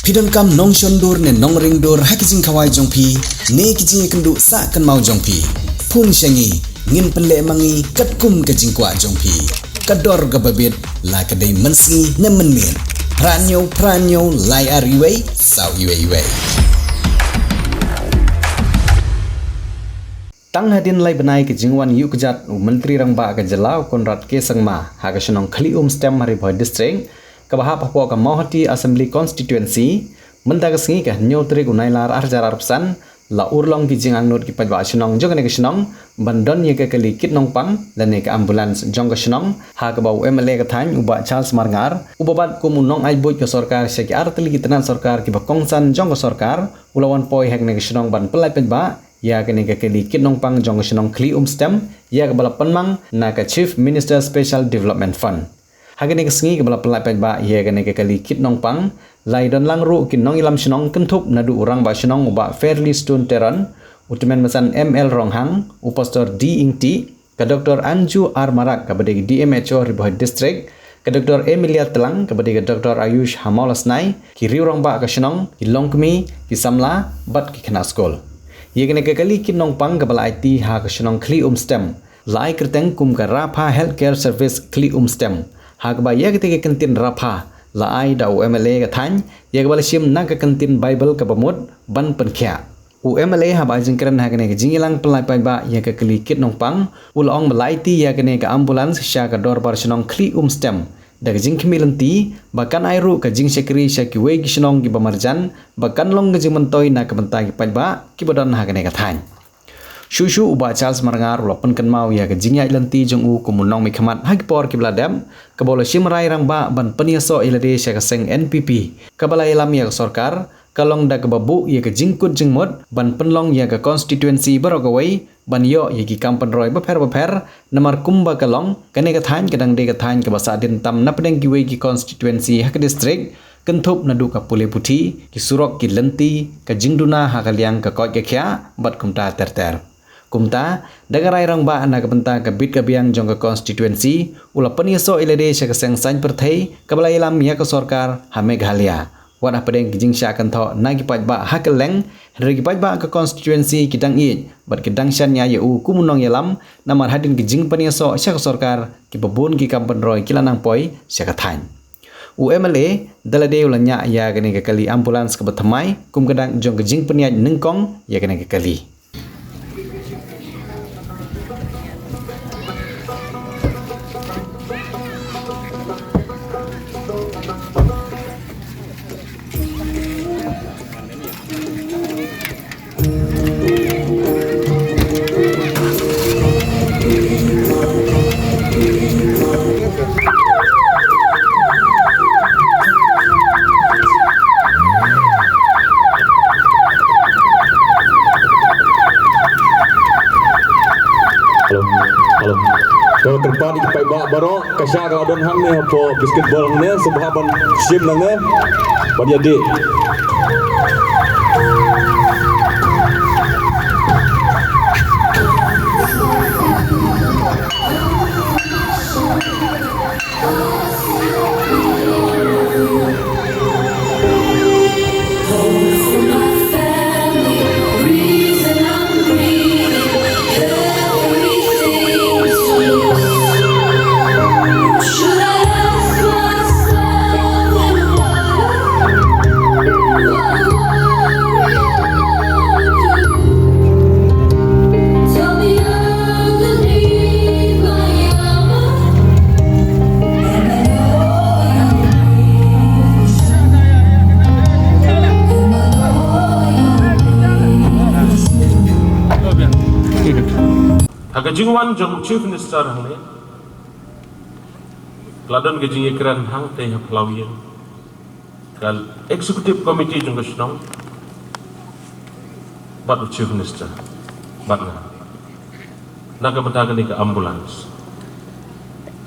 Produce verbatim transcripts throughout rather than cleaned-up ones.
Phi donkam nongshon dur ne nongring dur ha ki jingkhawai jong phi ne ki jingïakynduh sah kynmaw jong phi? Phone sha ngi, ngin pynleh ma ngi katkum ka jingkwah jong phi. Ka dor kaba bit, la ka dei mynsngi ne mynmiet. Phra hynñiew phra hynñiew lai ar wei saw wei wei. Tang hadien lai bnai ka jingwan ïuh kjat u Myntri Rangbah ka jylla u Conrad K Sangma ha ka shnong Khlieh Umstem ha Ri Bhoi District, kaba hap hapoh ka Mawhati Assembly Constituency, mynta ka sngi ka hynñiew tarik u Nailar ar hajar arphew san, la urlong ki jingangnud ki paidbah shnong jong kane ka shnong ban don ïa ka kali kit nongpang lane ka ambulance jong ka shnong, ha kaba u M L A ka thaiñ u Bah Charles Marngar, uba bat kum u nongaitbuit ka sorkar sha ki artylli ki tnat sorkar kiba kongsan jong ka sorkar, u la wan poi ha kane ka shnong ban pynlait paidbah ïa kane ka kali kit nongpang jong ka shnong Khlieh Umstem, ïa kaba la pynmang na ka Chief Minister Special Development Fund. Ha kane ka sngi kaba la pynlait paidbah ïa kane ka kali kit nongpang, la ïadon lang ruh ki nongïalam shnong kynthup naduh u Rangbah Shnong u Bah Fairley Stone Teron, u Tymmen Basan M L Ronghang, u Pastor D Ingti, ka Doktor Anju R Marak kaba dei D M H O Ri Bhoi District, ka Doktor Emilia Tlang kaba dei ka Doktor Ayush ha Mawlasnai, ki riew rangbah ka shnong, ki longkmie, ki samla bad ki khynnah skul. Ïa kane ka kali kit nongpang kaba la aiti ha ka shnong Khlieh Umstem, la ai kyrteng kum ka Rapha Healthcare Service Khlieh Umstem, ha kaba ïa kata ka kyntien Rapha la ai da u M L A ka thaiñ, ïa kaba la shim na ka kyntien Baibl kaba mut ban pynkhiah. U M L A haba ai jingkren ha kane ka jingïalang pynlait paidbah ïa ka kali kit nongpang, u la ong ba la aiti ïa kane ka ambulance sha ka dorbar shnong Khlieh Umstem da ka jingkhmih lynti ba kan ai ruh ka jingshakri sha kiwei ki shnong kiba marjan, ba kan long ka jingmyntoi na ka bynta ki paidbah kiba don ha kane ka thaiñ. Shuh shuh u Bah Charles Marngar u la pynkynmaw ïa ka jingïaid lynti jong u kum u nongmihkhmat ha ki por kiba la dep, kaba u la shim rai rangbah ban pynïasoh ïa lade sha ka seng N P P, kaba la ïalam ïa ka sorkar, ka long da kaba buh ïa ka jingkut jingmut ban pynlong ïa ka constituency baroh kawei ban ïoh ïa ki kam pynroi bapher bapher, namar kumba ka long, kane ka thaiñ ka dang dei ka thaiñ kaba sahdien tam napdeng kiwei ki constituency ha ka district, kynthup naduh ka pule puthi, ki surok, ki lynti, ka jingduna ha ka liang ka koit ka khiah bad kumta ter ter. Kumta, da ka rai rangbah na ka bynta ka bit ka biang jong ka constituency, u la pynïasoh ïa lade sha ka seng saiñ pyrthei kaba la ïalam ïa ka sorkar ha Meghalaya. Wat hapdeng ki jingshah kynthoh na ki paidbah ha kylleng, hynrei ki paidbah ka constituency ki dang ïeit bad ki dang shaniah ïa u kum u nongïalam, namar hadien ki jingpynïasoh sha ka sorkar, kiba bun ki kam pynroi ki la nang poi sha ka thaiñ. U M L A da lade u la ñiah ïa kane ka kali ambulance kaba thymmai kum ka dak jong ka jingpynïaid nyngkong ïa kane ka kali. Hello. Hello. To kyrpad ïa ki paidbah baroh, ka sha ka la don hangne hapoh basketball hangne, sngewbha ban shim nangne ban ïadih. Ha ka jingwan jong u Chief Minister hangne, la don ka jingïakren hangtei ha phyllaw ïing. Ka Executive Committee jong ka shnong bad u Chief Minister bad nga na ka bynta kane ka ambulance.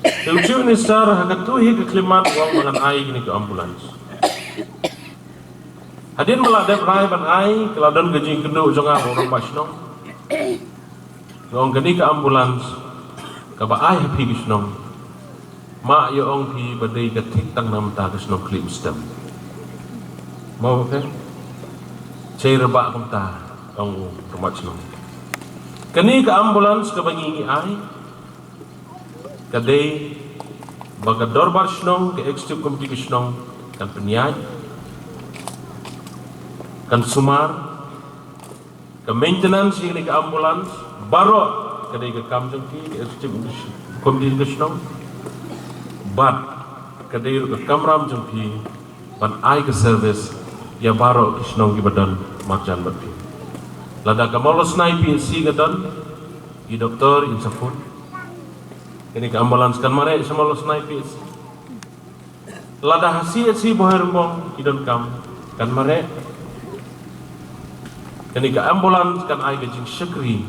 Te u Chief Minister ha kato hi ka khyllipmat u ong ba ngan ai kane ka ambulance. Hadien ba la dep rai ban ai, ka la don ka jingkynduh jong nga bad u rangbah shnong. Nga ong kane ka ambulance kaba ai ha phi ka shnong, ma ïa ong phi ba dei ka thik tang na bynta ka shnong Khlieh Umstem. Mo ke? Chei rebah kumta, ong u rangbah shnong. Kane ka ambulance kaba ngi ngi ai, ka dei ba ka dorbar shnong, ka executive committee ka shnong, kan pynïaid, kan sumar, ka maintenance ïa kane ka ambulance, baroh ka dei ka kam jong phi, ka executive committee ka shnong. Bad ka dei ruh ka kamram jong phi ban ai ka service ïa baroh ki shnong kiba don marjan bad phi. Lada ka Mawlasnai P H C ka don, i doktor in sa phone. Kane ka ambulance kan mareh sha Mawlasnai P H C. Lada ha C H C Bhoirymbong ki donkam, kan mareh. Kane ka ambulance kan ai ka jingshakri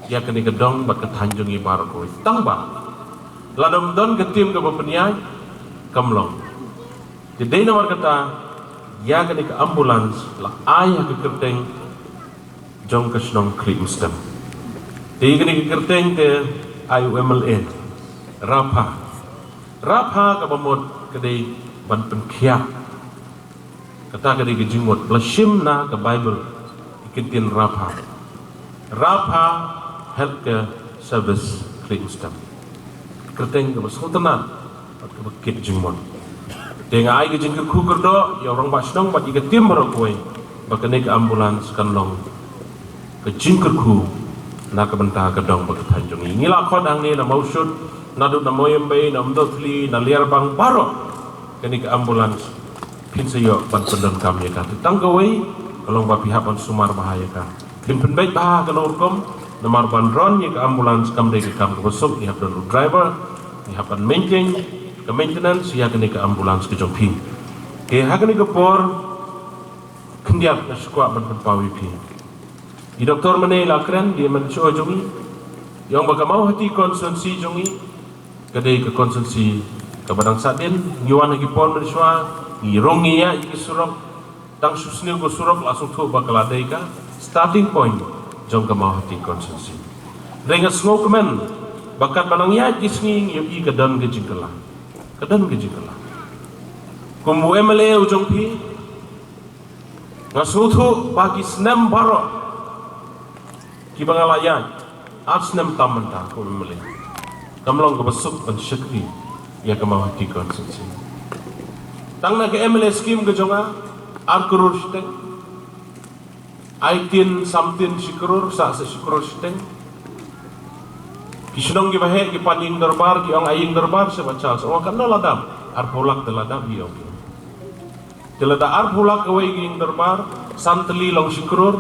ïa kane ka dong bad ka thaiñ jong ngi baroh kawei. Tang ba lada ym don ka team kaba pynïaid, kam long. Te dei namar kata, ïa kane ka ambulance la ai ha ka kyrteng jong ka shnong Khliehmstem. Te ïa kane ka kyrteng te ai u M L A, Rapha. Rapha kaba mut ka dei ban pynkhiah. Kata ka dei ka jingmut ba la shim na ka Baibl, ka ktien Rapha. Rapha Healthcare Service Khliehmstem. Kyrteng kaba sngewtynnat bad kaba kit jingmut. Te nga ai ka jingkyrkhu kyrdoh ïa u rangbah shnong bad ïa ka team baroh kawei ba kane ka ambulance kan long ka jingkyrkhu na ka bynta ka dong bad ka thaiñ jong ngi. Ngi la khot hangne na Mawshut, naduh na Mawïaibei, na Umdonthli, na Liarbang, baroh kane ka ambulance phin sa ïoh ban pyndonkam ïa ka. Te tang kawei ka long ba phi hap ban sumar bha ïa ka. Phin pynbeit bha ha ka nongrukom, namar ban run ïa ka ambulance kam dei ka kam kaba suk, ngi hap don u driver, ngi hap ban maintain, ka maintenance ïa kane ka ambulance ka jong phi. Te ha kane ka por khyndiat nga sngewkwah ban pynpaw ïa phi. I doktor mynne la kren, dei mynshuwa jong ngi. Ïa ong ba ka Mawhati constituency jong ngi ka dei ka constituency kaba dang sahdien, ngi wan ha ki por mynshuwa, ngi rung ngi ïaid ïa ki surok, tang shu sniew ka surok la sngewthuh ba ka la dei ka starting point jong ka Mawhati constituency. Hynrei nga sngewkmen ba katba nang ïaid ki sngi ngi ïohi ka don ka jingkylla. Ka don ka jingkylla. Kum u M L A u jong phi, nga sngewthuh ba ki snem baroh kiba nga la ïaid, ar snem tam mynta kum M L A, kam long kaba suk ban shakri ïa ka Mawhati constituency. Tang na ka M L A scheme ka jong nga, ar klur shiteng, ai tin sam tin shi klur, sah sah shi klur shiteng. Ki shnong kiba heh ki pan ïing dorbar, ki ong ai ïing dorbar sha Bah Charles. Ong katno la dap? Arphew lak te la dap, i ong. Te lada arphew lak kawei ka ïing dorbar, san tylli long shi klur,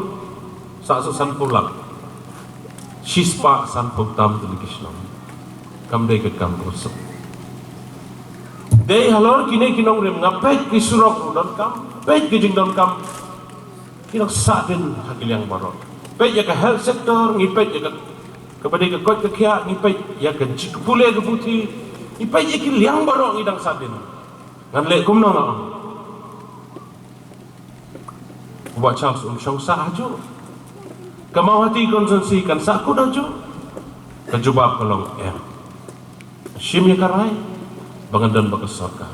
sah sah sanphew lak. Shispah sanphew tam tylli ki shnong. Kam dei ka kam kaba suk. Dei halor kine ki nongrim, nga peit ki surok ruh donkam, peit ki jingdonkam. Ki nang sahdien ha ki liang baroh. Peit ïa ka health sector, ngi peit ïa ka, kaba dei ka koit ka khiah, ngi peit ïa ka jingpule ka puthi, ngi peit ïa ki liang baroh ngi dang sahdien. Ngan leh kumno nga ong? U Bah Charles um shong sah hajuh. Ka Mawhati constituency kan sah kut hajuh. Ka jubab ka long em. Shim ïa ka rai ba ngan don bad ka sorkar.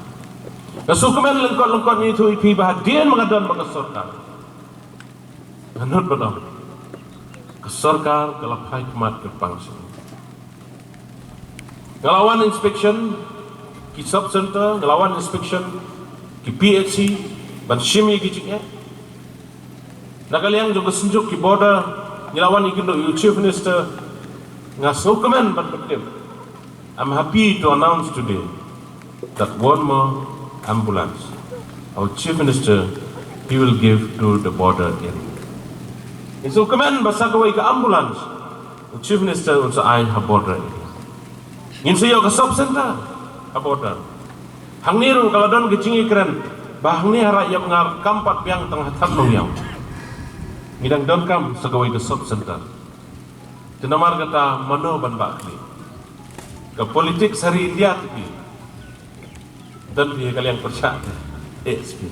Nga sngewkmen lyngkot lyngkot ngi ïathuh ïa phi ba hadien ba nga don bad ka sorkar, nga nud ban ong, ka sorkar ka la phai khmat kyrpang sha ngi. Nga la wan inspection ki sub center, nga la wan inspection ki P H C, ban shim ïa ki jingeh. Na ka liang jong ka synjuk ki border, ngi la wan ïakynduh ïa u Chief Minister, nga sngewkmen ban pyntip. I'm happy to announce today that one more ambulance, our Chief Minister, he will give to the border area. Ngi sngewkmen ba sa kawei ka ambulance u Chief Minister un sa ai ha border area. Ngin sa ïoh ka sub center ha border. Hangne ruh ka la don ka jingïakren ba hangne ha Raid Ïapngar kam pat biang tang ha Thadnongïaw. Ngi dang donkam sa kawei ka sub center. Te namar kata mano ban bah khlieh? Ka politics ha ri India te phi don phi ha ka liang pyrshah te. Eh, S P.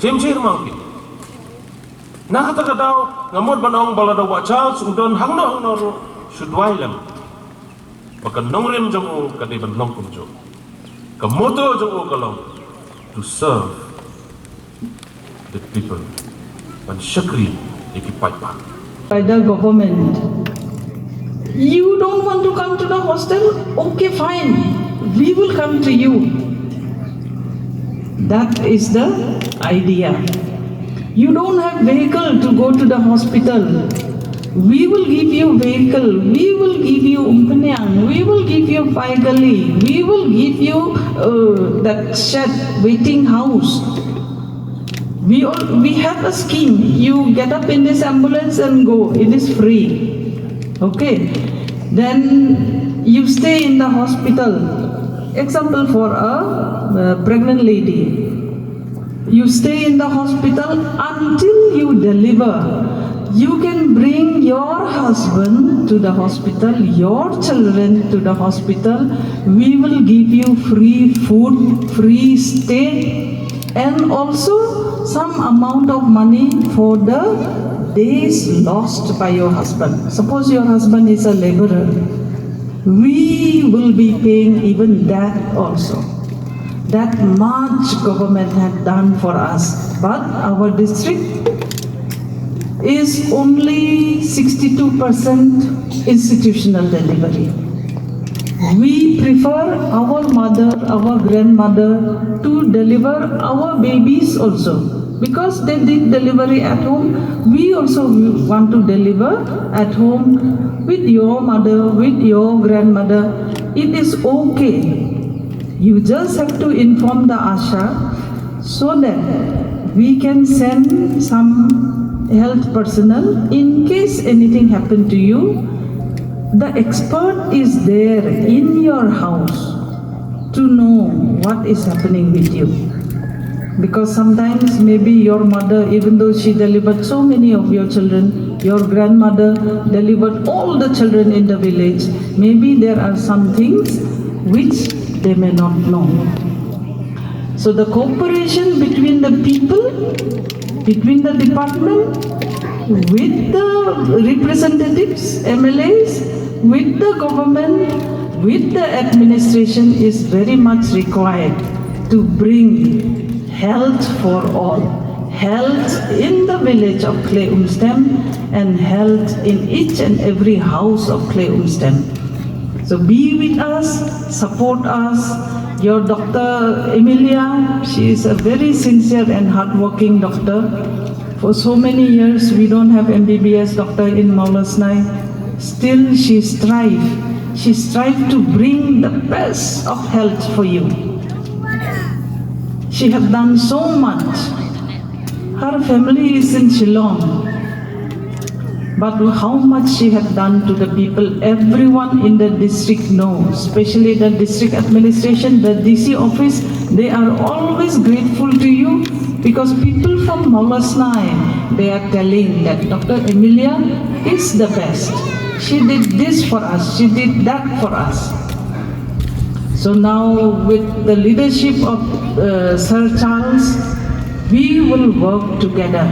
Jim jir mang phi. Na kata ka daw nga mut ban ong ba lada u Bah Charles u don hangno hangno ruh, shu duwai lem ba ka nongrim jong u ka dei ban long kumjuh. Ka motto jong u ka long to serve. The people ban shakri ïa ki paidbah. By the government. You don't want to come to the hostel? Okay, fine. We will come to you. That is the idea. You don't have vehicle to go to the hospital. We will give you vehicle. We will give you Umphniang. We will give you Paigali. We will give you uh, that shed, waiting house. We all we have a scheme. You get up in this ambulance and go. It is free. Okay. Then you stay in the hospital. Example for a uh, pregnant lady. You stay in the hospital until you deliver. You can bring your husband to the hospital, your children to the hospital. We will give you free food, free stay, and also some amount of money for the days lost by your husband. Suppose your husband is a laborer, we will be paying even that also. That much government had done for us, but our district is only sixty-two percent institutional delivery. We prefer our mother, our grandmother to deliver our babies also, because they did delivery at home. We also want to deliver at home with your mother, with your grandmother. It is okay. You just have to inform the ASHA so that we can send some health personnel in case anything happened to you. The expert is there in your house to know what is happening with you. Because sometimes maybe your mother, even though she delivered so many of your children, your grandmother delivered all the children in the village, maybe there are some things which they may not know. So the cooperation between the people, between the department, with the representatives, M L As, with the government, with the administration is very much required to bring health for all. Health in the village of Khlei Umstem and health in each and every house of Khlei Umstem. So be with us, support us. Your Doctor Emilia, she is a very sincere and hardworking doctor. For so many years, we don't have M B B S doctor in Mawlasnai. Still, she strive. She strive to bring the best of health for you. She have done so much. Her family is in Shillong. But how much she had done to the people, everyone in the district know, especially the district administration, the D C office, they are always grateful to you because people from Mawlasnai, they are telling that Doctor Emilia is the best. She did this for us, she did that for us. So now, with the leadership of uh, Sir Charles, we will work together.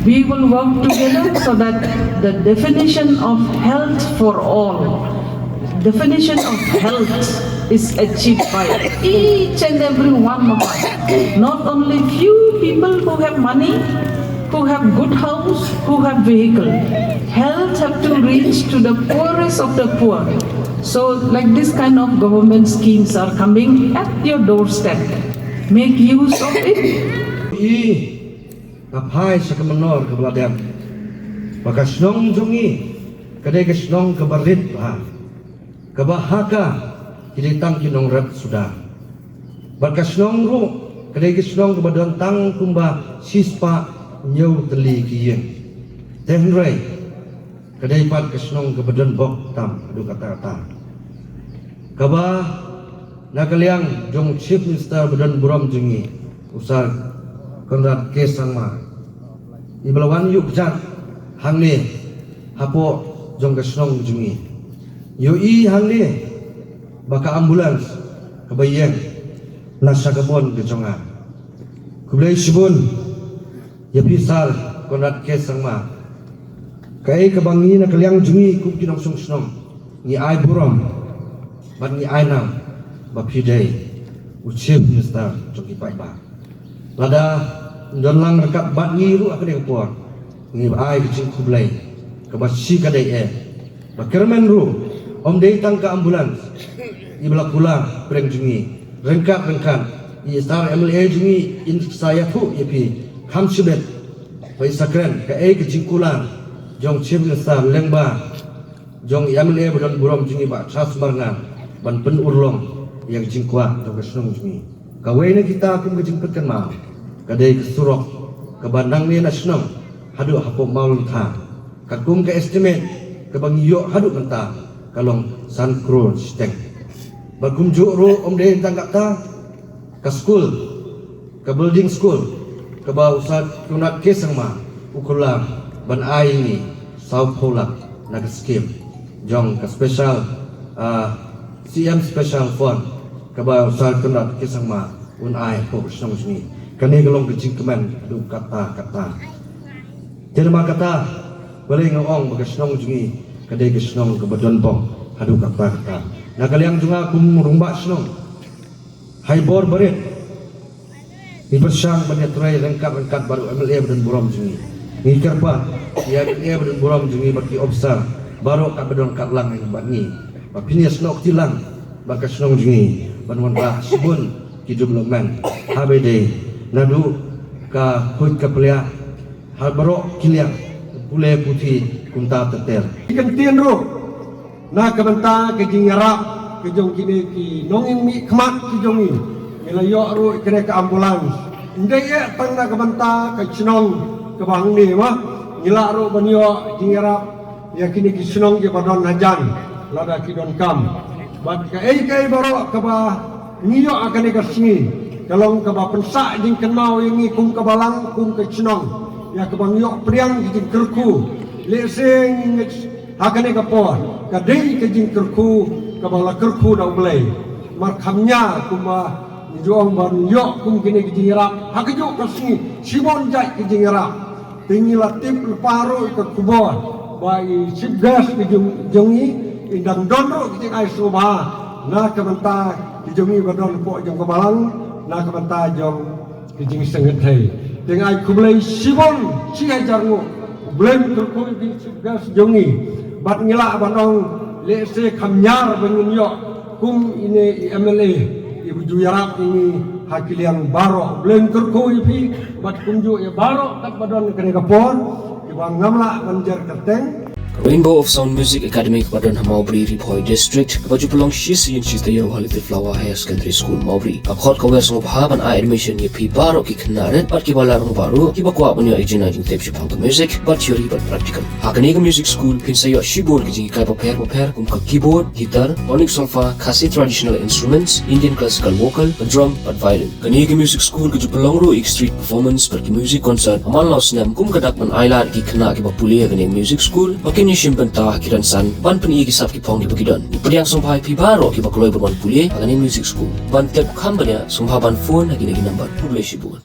We will work together so that the definition of health for all, definition of health is achieved by each and every one of us. Not only few people who have money, who have good house, who have vehicle. Health have to reach to the poorest of the poor. So, like, this kind of government schemes are coming at your doorstep. Make use of it. I ka phai sha ka mynnor kaba la dep ba ka shnong jong i ka dei ka shnong kaba rit bha, kaba ha ka ki dei tang ki nongrep suda. Bad ka shnong ruh ka dei ka shnong kaba don tang kumba shispah hynñiew tylli ki ïing. Te hynrei ka dei pat ka shnong kaba don bok tam haduh katta katta. Kaba na ka liang jong Chief Minister ba don burom jong ngi, u Sir Conrad K Sangma, i ba la wan ïuh kjat hangne hapoh jong ka shnong jong ngi. Ïohi hangne ba ka ambulance kaba ïeng na sha ka bor ka jong nga. Khublei shibun ïa phi Sir Conrad K Sangma. Kaei kaba ngi na ka liang jong ngi kum ki nongshong shnong ngi ai burom bad ngi ai nam ba phi dei u Chief Minister jong ki paidbah. Lada Don lang ryngkat bad ngi ruh ha kane ka por. Ngi ba ai ka jingkhublei kaba shi ka dei eh. Ba kyrmen ruh, ym dei tang ka ambulance iba la kular pyrshang jong ngi. Ryngkat ryngkat i star M L A jong ngi in sa ïathuh ïa phi kham shibit ba i sa kren kaei ka jingkular jong Chief Minister lyngba jong i M L A ba don burom jong ngi Bah Charles Marngar ban pynurlong ïa ka jingkwah jong ka shnong jong ngi. Kawei na kita kum ka jingpynkynmaw ka dei ka surok kaba nangne na shnong haduh hapoh Mawlyngkha. Katkum ka estimate kaba ngi ïoh haduh mynta ka long san klur shiteng. Bad kumjuh ruh ym dei tang kata, ka skul, ka building skul kaba u Sir Conrad K Sangma u kular ban ai ngi sawphew lak na ka skim jong ka special, ah, C M Special Fund kaba u Sir Conrad K Sangma un ai hapoh ka shnong jong ngi. Kane ka long ka jingkmen haduh katta katta. Te namar kata balei nga ong ba ka shnong jong ngi ka dei ka shnong kaba don bok haduh katta katta. Na ka liang jong nga kum rangbah shnong, ha i bor barit ngi pyrshang ban ïatrei ryngkat ryngkat bad u M L A ba don burom jong ngi. Ngi kyrpad ïa u M L A ba don burom jong ngi bad ki ophisar baroh kaba don ryngkat lang bad ngi ba phin ïasnoh kti lang bad ka shnong jong ngi ban wanrah shibun ki development, haba ïadei naduh ka khuid ka pliah ha baroh ki liang, pule puthi kumta ter ter. Ki kyntien ruh na ka bynta ka jingïarap ka jong kine ki nongmihkhmat ki jong ngi. Ngi la ïoh ruh kine ka ambulance. Ym dei eh tang na ka bynta ka shnong kaba hangne, ma ngi lah ruh ban ïoh jingïarap ïa kine ki shnong kiba don hajan lada ki donkam. Bad kaei kaei baroh kaba ngi ïoh ha kane ka sngi ka long kaba pynsah jingkynmaw ïa ngi kum ka balang, kum ka shnong, ïa kaba ngi ïoh pdiang ka jingkyrkhu. Lehse ngi ngeit ha kane ka por ka dei ka jingkyrkhu kaba la kyrkhu da U Blei. Mar kham nia kumba ngi ju ong ban ïoh kum kine ka jingïarap ha kajuh ka sngi, shibun jait ka jingïarap. Te ngi la tip lypa ruh ïa ka khubor ba i chief guest ka jong, jong ngi i dang don ruh ka jingai sngewbha na ka bynta ka jong ngi ba don hapoh jong ka balang na ka bynta jong ka jingsngewthuh. Te nga ai khublei shibun shi hajar nguh. U Blei un kyrkhu ïa ka chief guest jong ngi bad ngi lah ban ong lehse kham nia ba ngin ïoh kum ine i M L A iba ju ïarap ïa ngi ha ki liang baroh. U Blei un kyrkhu ïa phi bad kumjuh ïa baroh katba don kane ka por kiba ngam lah ban jer kyrteng. Ka Rainbow of Sound Music Academy kaba don ha Mawbri, Ri Bhoi District, kaba ju pynlong shisien shi taïew ha Little Flower Higher Secondary School, Mawbri, ka khot ka wer sngewbha ban ai admission ïa phi baroh ki khynnah rit bad kiba la rangbah ruh kiba kwah ban ïoh ïa ka jingtip shaphang ka music bad theory bad practical. Ha kane ka music school phin sa ïoh shibun ki jinghikai bapher bapher kum ka keyboard, guitar, tonic solfa, Khasi traditional instruments, Indian classical vocal, ka drum bad violin. Kane ka music school ka ju pynlong ruh ïa ki street performance bad ki music concert ha man la u snem kum ka dak ban ailad ïa ki khynnah kiba pule ha kane ka music school ba kin ïashim bynta ha ki rynsan ban pyni ïa ki sap ki phong kiba ki don. Ngi pdiang sngewbha ïa phi baroh kiba kloi ban wan pule ha kane ka music school. Ban tip kham bniah sngewbha ban phone ha kine ki number. Khublei shibun.